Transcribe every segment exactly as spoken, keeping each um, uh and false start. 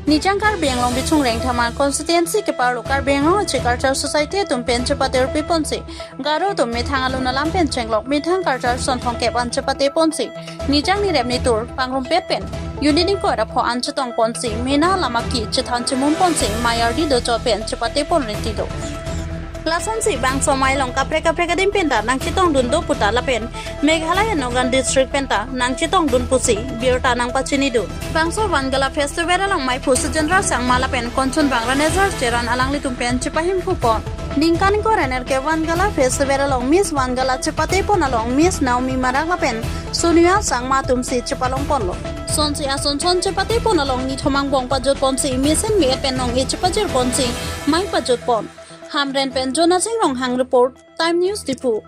Nijang Karbi Anglong Bichung Rengthama constituency keparlo Karbi Anglong Achi Culture Society atum pen chepate rupi ponsi Garo atum methang alun alam pen chenglok methang culture son thomkep an chepate ponsi nijang nirep nitur pangrumpet pen unit ingkoi ra pho an chetong ponsi mena lam aki chethan chemum ponsi mei ardi dochot pen chepate pon rinti do. Lasonsi bangso mei along kaprek kaprek adim penta nangchetongdun do puta lapen Meghalaya Nagaon District penta nangchetongdun pusi birta nangpachini dun. Bangso Van Gala Festival along meiphu Sujendra Sangma lapen Konchunbang Ranejor Cheran alanglitum pen chepahemphu pon. Ningkan ingkoi ra nerkep Van Gala Festival along Miss Van Gala chepate pon along Miss Naomi Marak lapen Sonia Sangma atumsi chepalong ponlo. Sonsi ason son chepate pon along nithom angbong pajut ponsi mesen me-et pen nong-e chepajir ponsi mei pajut pon. Hamren pen Jonasing Ronghang report, Time News Diphu.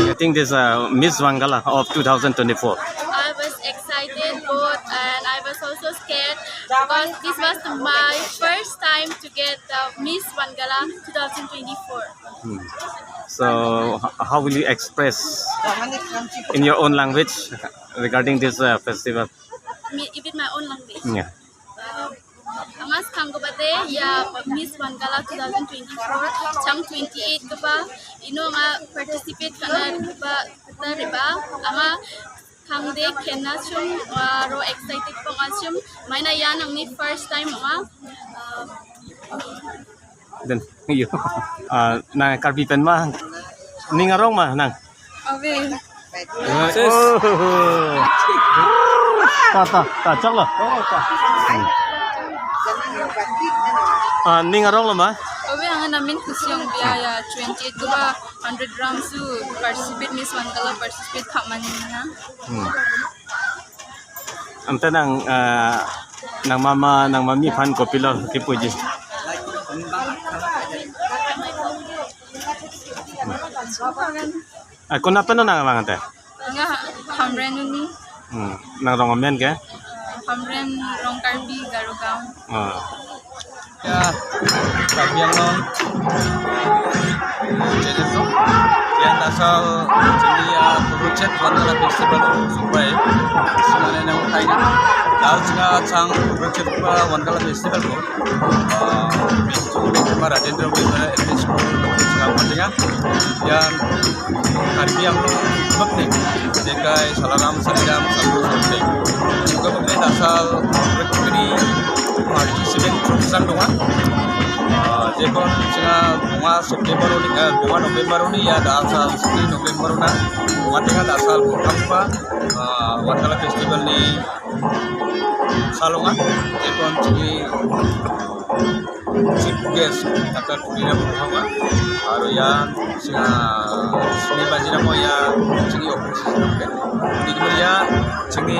I think this uh, Miss Van Gala of two thousand twenty-four. I was excited both, and I was also scared because this was my first time to get the Miss Van Gala two thousand twenty-four. Hmm. So, h- how will you express in your own language regarding this uh, festival? Me, with my own language. Yeah. Um, Angas kangkobate ya Miss Van Gala two thousand twenty-four, chang twenty-eight keba, ino anga participate kana keba, kata reba, anga kangde kena chum, uh, ro excited pong achum, maina ya nangni first time anga, uh, Then, iyo. Ah, nang Karbi pen ma? Ning arong ma nang? Ave. Sis. Oh. Ta, ta, ta, chak lo. Ah, ning arong lo ma? Ave, ang namin Kusyong Bia ya, twenty-eight keba hundred rounds su participate Miss Van Gala participate khaman na. Hmm. Ante nang, ah, nang mama, nang mami aphan kopilo kipuji. Ah, konat pen nang vang ante? Nga Hamren uni. Hmm. Nang rong amen ke? Hamren, rong Karbi, Garo Gaon. Ah. Ya, Karbi Anglong. Jadi tu, ya, asal chini ya, Kuruchet Van Gala Festival supai. Sebenarnya nang utai na. Lalu juga sang Kuruchet Van Gala Festival tu. Ah, itu, Rajendra Wimala L P School, sekarang pentingnya. Ya, Karbi Anglong bak ni, jekai Salaram, Saridam, Sambur, Sambur. Juga bak ni asal recruitment participant program doang. Ah, jekon sina bunga September ni, eh, bunga November ni ya asal sini November na. Bunga tengah asal program pa, ah, Van Gala Festival ni salonga. Jekon sini chief guest, Doctor Tuliram Ronghang, aru ya, sina, sini bajira mo ya, chini opposition ke. Di ya, chini,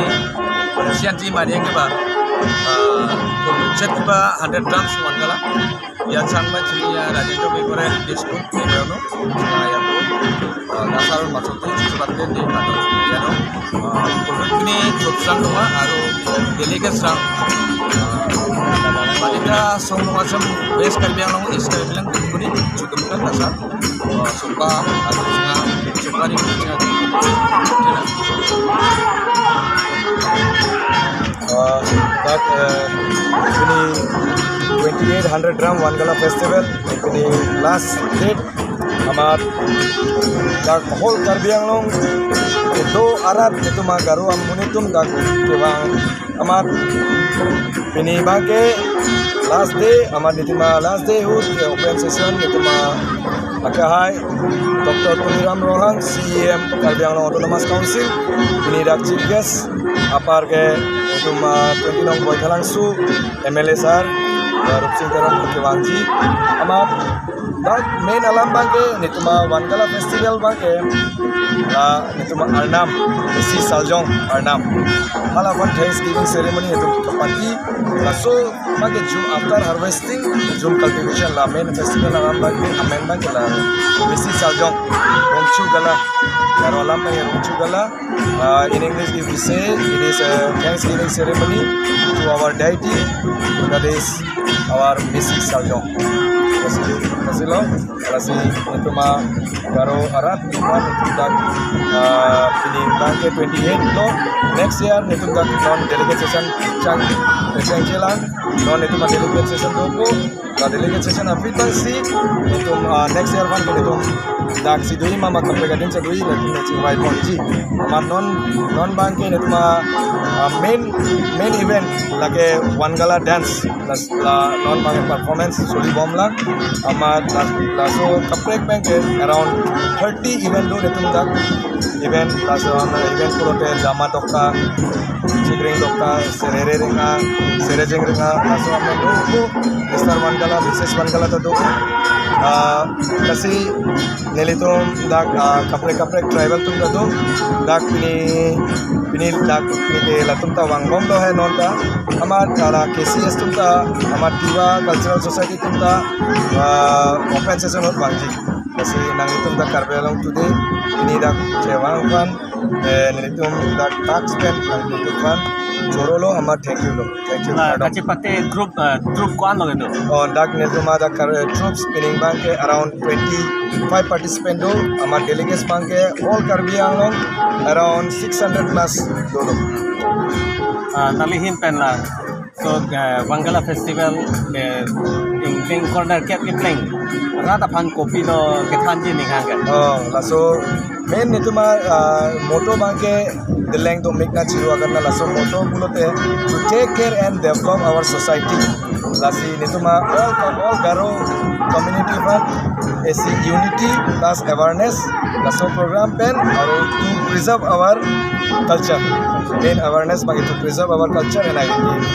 sian ji mari yang ke ba, ah, chet ba hundred drums Van Gala. Ya, chang ba chini ya, Rajendra Wimala L P School, ya, no? Ya, ya, no? Ah, asal masuk tu, cepat ke di, atau, ya, no? Ah, kini chot sang dong, aru delegate sang. Balita song dong asam West Karbi Anglong, East Karbi Anglong, kini cukup kan asal. Ah, sumpah, aru singa, sumpah ni singa. Ah, dak, eh, kini twenty-eight hundred drum Van Gala Festival, kini last date. Amat dak whole Karbi Anglong kedo arat itum Garo amonit atum dak kevang amat pini abangke last day amat itum last day ahut ke open session itum akehai Doctor Tuliram Ronghang C E M Karbi Anglong Autonomous Council pini dak chief guest apar ke itum twenty nong Baithalangso M L A sir, uh, Rupsing Teron kevangji. Amat dak main alam abangke, netum Van Gala Festival abangke, la netum arnam, Mesi Saljong arnam. Hala aphan Thanksgiving ceremony netum kapati. Laso abangke jhum after harvesting, jhum cultivation la main festival alam abangke, amen abangke la Mesi Saljong, Rongchu Gala, Garo alam abangke Rongchu Gala. Uh, in English, if we say, it is a Thanksgiving ceremony to our deity, that is our Mesi Saljong. Lasi, lasi lo, lasi netum a Garo arat, netum a netum dak, uh, pini abangke twenty-eight lo, next year netum dak non delegate session chang, chang chelang, non netum a delegate session dopo, la delegate session aphi ta si netum, ah, next year aphan ke netum dak si do-i ma ma kaprek adim si do-i, netum ne chingvai ponji. Amat non, non abangke netum a, ah, main, main event lake Wangala dance. La, la non abangke performance soli bomlang. Amat la, laso kaprek abangke around thirty event do netum dak. Event, laso, ah, event pulote drama dokta, chigring dokta, serere ringa, serejeng ringa, laso amen do, Mister Wangala, Missus Wangala ta do. Ah, lasi nelitum dak, ah, kaprek kaprek tribal atum ta do. Dak pini, pini dak pini ke latum ta vangbom do he non ta. Amat hala K C S atum ta, amat Tiwa Cultural Society atum ta, ah, open session ahut vangji. Lasi nanglitum dak Karbi Anglong Today, pini dak chevang aphan, eh, nelitum dak task pen nanglitum aphan choro lo, amat thank you lo. Thank you, Na, madam. Kachepate group, eh, group ko-an lo itu? Oh, dak nelitum adak kar-, eh, troops pini abangke around twenty-five participant do, amat delegates abangke all Karbi Anglong around six hundred plus do lo. Ah, nangli ahin pen la. So, eh, Wangala Festival, eh, ingpeng corner ket kepleng rat aphan kopilo kethanji ning hang ke? Oh, laso main netum a, ah, motto abangke deleng do mikna chiru agarna, laso motto pulote to take care and develop our society. Lasi netum a all, all Garo community aphan isi unity plus awareness laso program pen aru to preserve our culture. Main awareness abangke to preserve our culture and identity.